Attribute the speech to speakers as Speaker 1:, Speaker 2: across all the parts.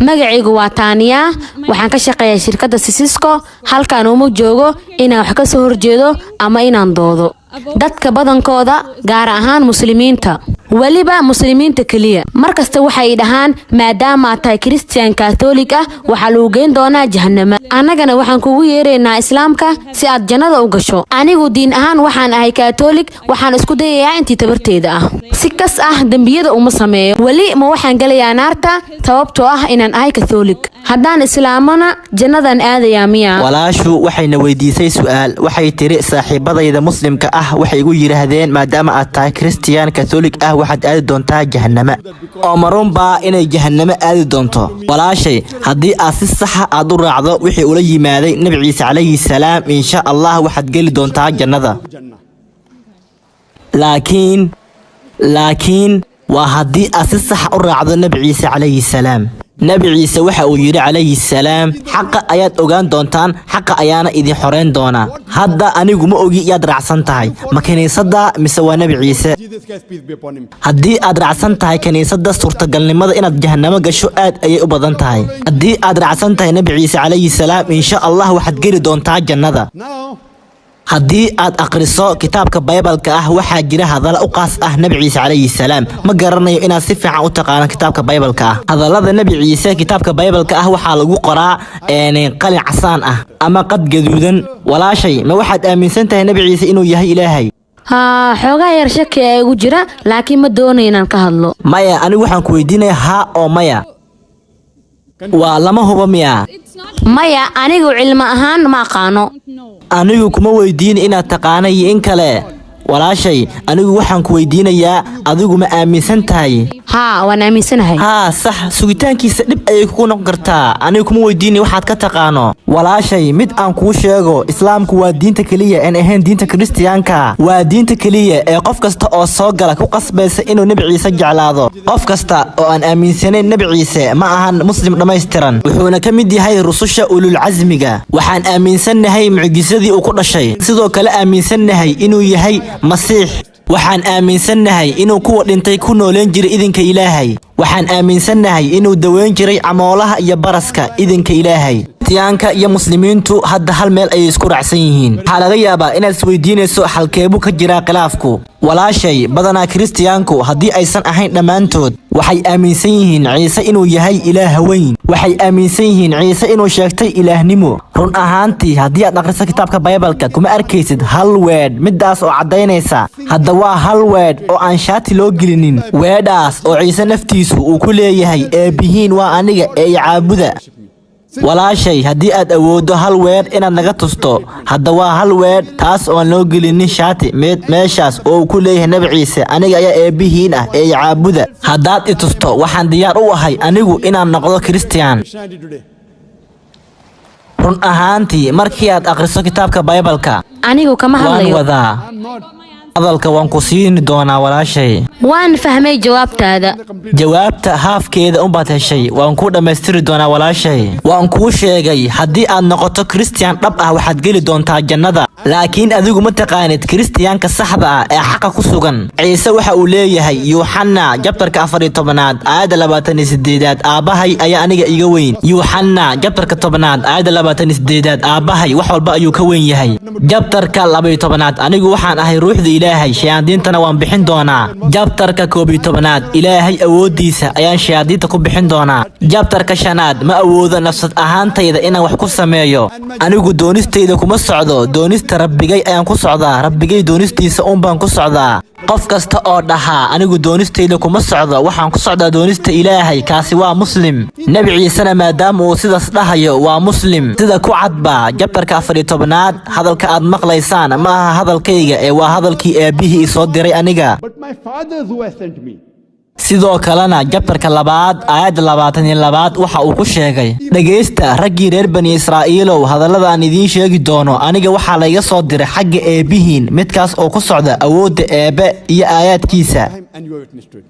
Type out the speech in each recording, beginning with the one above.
Speaker 1: Magacaygu waa Taaniya. Waxaan ka shaqeeyaa shirkadda Cisco. Halkaan uma joogo inaan wax ka soo horjeedo ama inaan doodo. Dadka badankooda, gaar ahaan Muslimiinta, weliba Muslimiinta keliya, markasta waxay dhahaan: "Maadaama aad tahay Christian Catholic ah, waxaa lagu geyn doonaa Jahanama. Annagana waxaan kugu yeeraynaa Islaamka si aad jannada u gasho." Anigu diin ahaan waxaan ahay Catholic. Waxaan isku dayayaa intii tabarteeda ah. Si kas ah dembiyada uma sameeyo. Weli ma waxaan gelayaa naarta sababtoo ah inaan ahay Catholic? Haddaan islaamona jannadan aadayaa miya?
Speaker 2: Walaashu waxayna weydiisay su'aal. Waxay tiri: "Saaxiibadayda Muslimka ah waxay igu yidhaahdeen, maadaama aad tahay Christian Catholic ah, waxaad aadi doontaa Jahanama. Oo ma runbaa inay Jahanamo aadi doonto?" Walaashay, haddii aad si saxa aad u raacdo wixii ula yimaaday Nebi Ciise calayhi salaam, insha Allah waxaad geli doontaa jannada. Laakiin waa haddii aad si saxa u raacdo Nebi Ciise calayhi salaam. Nebi Ciise waxa uu yidhi calayhi salaam: "Xaqa ayaad ogaan doontaan, xaqa ayaana idin xoreyn doonaa." Hadda anigu ma ogi yaad raacsan tahay, ma kiniisadda mise waa Nebi Ciise?
Speaker 3: Jesus Christ, peace be upon him.
Speaker 2: Haddii aad raacsan tahay kiniisadda, suurtagalnimada inaad Jahanamo gasho aad ayay u badan tahay. Haddii aad raacsan tahay Nebi Ciise calayhi salaam, insha Allah waxaad geli doontaa jannada.
Speaker 3: Now,
Speaker 2: Haddii aad akhriso kitaabka Baybalka ah, waxaa jira hadalla u qaas ah Nebi Ciise calayhi salaam. Ma garanayo inaad si fiican u taqaano kitaabka Baybalka ah. Hadallada Nebi Ciise kitaabka Baybalka ah waxaa lagu qoraa qalin casaan ah ama qad gaduudan. Walaashay, ma waxaad aaminsan tahay Nebi Ciise inuu yahay Ilaahay?
Speaker 1: Haa, xoogaa yar shaki ayaa igu jira, laakiin ma doonayo inaan ka hadlo.
Speaker 2: Maya, anigu waxaan ku weydiinaya haa oo maya. Waa lama hubo miya?
Speaker 1: Maya, anigu cilmi ahaan ma aqaano.
Speaker 2: Anigu kuma weydiin inaad taqaana iyo in kale, walaashay. Anigu waxaan ku weydiinayaa: adigu ma aaminsan tahay?
Speaker 1: Haa, waan aaminsanahay.
Speaker 2: Haa, sax. Sugitaankiisa dhib ayay kugu noqon kartaa. Anigu kuma weydiinay waxaad ka taqaano. Walaashay, mid aan kuu sheego: Islaamku waa diinta keliya aan ahayn diinta Kiristiyaanka. Waa diinta keliya ee qof kasta oo soo gala ku qasbaysa inuu Nebi Ciise jeclaado. Qof kasta oo aan aaminsanayn Nebi Ciise ma ahan Muslim dhammaystiran, wuxuuna ka mid yahay rususha ulul casmiga. Waxaan aaminsannahay mucjisadii uu ku dhashay, sidoo kale aaminsannahay inuu yahay Masiix. Waxaan aaminsannahay inuu kuwa dhintay ku nooleen jiray idinka Ilaahay. Waxaan aaminsannahay inuu daweyn jiray camoolaha iyo baraska idinka Ilaahay. Kristiyaanka iyo Muslimiintu hadda hal meel ayay isku raacsan yihiin. Waxaa laga yaabaa inaad isweydiinayso halkeebuu ka jiraa khilaafku. Walaashay, badanaa Kiristiyaanku, haddii aysan ahayn dhammaantood, waxay aaminsan yihiin Ciise inuu yahay Ilaah weyn. Waxay aaminsan yihiin Ciise inuu sheegtay ilaahnimo. Run ahaantii, haddii aad akhriso kitaabka Baybalka, kuma arkaysid hal weedh midaas oo caddaynaysa. Hadda waa hal weedh oo aan shaati loo gelinin, weedhaas oo Ciise naftiisu uu ku leeyahay: "Eebbihiin waa aniga ee i caabuda." Walaashay, haddii aad awooddo hal weedh inaad naga tusto, hadda waa hal weedh taas oo aan loo gelinin shaati, meeshaas oo uu ku leeyahay Nebi Ciise: "Aniga ayaa eebbihiin ah ee i caabuda," haddaad i tusto, waxaan diyaar u ahay anigu inaan noqdo Kiristiyaan.
Speaker 3: Christianity today.
Speaker 2: Run ahaantii, markii aad akhriso kitaabka Baybalka
Speaker 1: Anigu kama
Speaker 2: waan
Speaker 1: hadlayo.
Speaker 2: wadaa.
Speaker 3: I'm not
Speaker 2: Hadalka waan ku siini doonaa, walaashay.
Speaker 1: Waan fahmay jawaabtaada.
Speaker 2: Jawaabta haafkeeda unbaad heshay. Waan kuu dhammaystiri doonaa, walaashay. Waan kuu sheegay, haddii aad noqoto Kristiyan dhab ah, waxaad geli doontaa jannada. Laakiin adigu ma taqaanid Kiristiyaanka saxda ah ee xaqa ku sugan. Ciise waxa uu leeyahay Yuuxanna chapterka 14aad aayadda 28aad: "Aabbahay ayaa aniga iga weyn." Yuuxanna chapterka 10aad aayadda 28aad: "Aabbahay wax walba ayuu ka weyn yahay." Chapterka 12aad: "Anigu waxaan ahay ruuxda Ilaahay, shayaadiintana waan bixin doonaa." Chapterka 11aad: "Ilaahay awooddiisa ayaan shayaadiinta ku bixin doonaa." Chapterka shanaad: "Ma awoodo nafsad ahaantayda inaan wax ku sameeyo. Anigu doonistayda kuma socdo, doonista Rabbigay ayaan ku socdaa. Rabbigay doonistiisa uun baan ku socdaa." Qof kasta oo dhahaa: "Anigu doonistayda kuma socdo, waxaan ku socdaa doonista Ilaahay," kaasi waa Muslim. Nebi Ciisena maadaama uu sidaas dhahayo, waa Muslim, sida ku cadba chapterka 14aad: "Hadalka aad maqlaysaan ma aha hadalkayga ee waa hadalkii Aabbihii isoo diray aniga."
Speaker 3: But my Father's who has sent me.
Speaker 2: Sidoo kalena chapterka 2aad aayadda 22aad waxa uu ku sheegay: "Dhegaysta, raggii reer Bani Israa'iilow, hadallada aan idiin sheegi doono. Aniga waxaa layga soo diray xagga Eebbihiin, midkaas oo ku socda awoodda Eebbe iyo aayaadkiisa."
Speaker 3: And you are witness to it.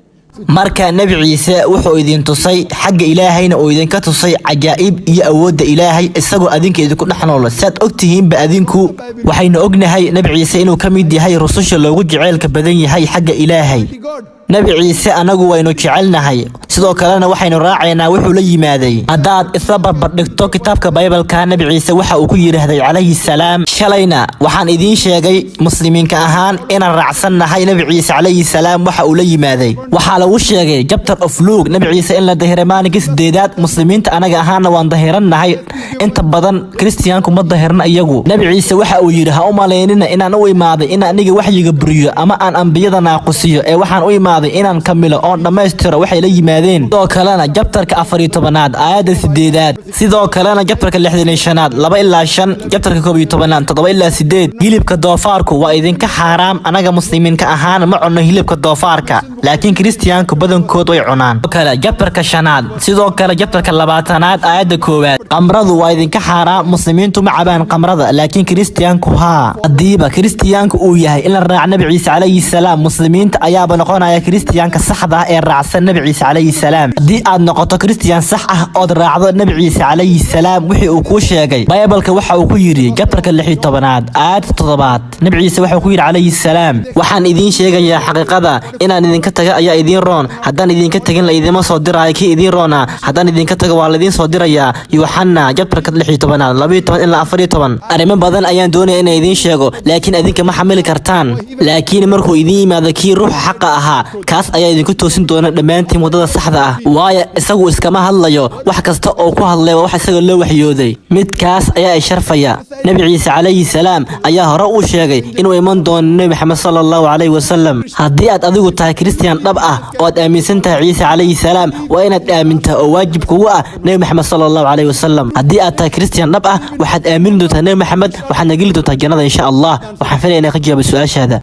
Speaker 2: Marka Nebi Ciise wuxuu idin tusay xagga Ilaahayna uu idinka tusay cajaa'ib iyo awoodda Ilaahay isagoo adinka idinku dhex nool, saad ogtihiinba adinku. Waxaynu ognahay Nebi Ciise inuu ka mid yahay rususha loogu jaceylka badan yahay xagga Ilaahay.
Speaker 3: God.
Speaker 2: Nebi Ciise anagu waynu jecelnahay, sidoo kalena waxaynu raacaynaa wuxuu la yimaaday. Haddaad isla barbardhigto kitaabka Baybalka, Nebi Ciise waxa uu ku yidhaahday calayhi salaam, shalayna waxaan idiin sheegay muslimiinka ahaan inaan raacsannahay Nebi Ciise calayhi salaam waxa uu la yimaaday. Waxaa lagu sheegay chapter of Luke Nebi Ciise in la dahiray maalinkii sideedaad. Muslimiinta anaga ahaana waan dahirannahay, inta badan Kristiyaanku ma dahirna iyagu. Nebi Ciise waxa uu yidhi: "Ha u malaynina inaan u imaaday in aniga waxyiga buriyo ama aan ambiyada naaqusiyo, ee waxaan u imaaday inaan kamilo oon dhammaystiro waxay la yimaadeen." Sidoo kalena chapterka 14aad aayadda sideedaad, sidoo kalena chapterka 65aad 2 ilaa 5, chapterka 11aad 7 ilaa 8. Hilibka doofaarku waa idinka xaaraam. Anaga muslimiinka ahaan ma cunno hilibka doofaarka, laakiin Kristiyaanku badankood way cunaan. Sidoo kale chapterka shanaad, sidoo kale chapterka 20aad aayadda koowaad, qamradu waa idinka xaaraam. Muslimiintu ma cabaan qamrada, laakiin Kristiyaanku haa. Haddiiba Kristiyaanku uu yahay in la raac Nebi Ciise calayhi salaam, muslimiinta ayaaba noqonaya Kristiyaanka saxda ah ee raacsan Nebi Ciise calayhi salaam. Haddii aad noqoto Kristiyaan sax ah ood raacdo Nebi Ciise calayhi salaam wixii uu kuu sheegay, Baybalka waxa uu ku yidhi chapterka 16aad aayadda toddobaad, Nebi Ciise wuxuu ku yidhi calayhi salaam: "Waxaan idiin sheegayaa xaqiiqada, inaan idinka taga ayaa idiin roon. Haddaan idinka tegin, la idima soo diraayo kii idiin roona. Haddaan idinka tago, waa laidiin soo dirayaa." Yuuxanna chapterka 16aad 12 ilaa 14. Arrimo badan ayaan doonaya inaan idiin sheego, laakiin adinka ma xamili kartaan. Laakiin markuu idiin yimaado kii ruuxa xaqa ahaa, kaas ayaa idinku toosin doona dhammaantiin waddada saxda ah, waayo isagu iskama hadlayo, wax kasta oo ku hadlay waa wax isaga loo waxyooday. Midkaas ayaa isharfaya. Nebi Ciise calayhi salaam ayaa hore u sheegay inuu iman doono Nebi Maxamed sala Allahu calayhi wasalam. Haddii aad adigu tahay Kristiyan dhab ah oo aad aaminsan tahay Ciise calayhi salaam, waa inaad aamintaa oo waajib kugu ah Nebi Maxamed sala Allahu calayhi wasalam. Haddii aad tahay Kristiyan dhab ah, waxaad aamini doontaa Nebi Maxamed, waxaadna geli doontaa jannada insha Allah. Waxaan filaya inaan ka jawaabay su-aashaada.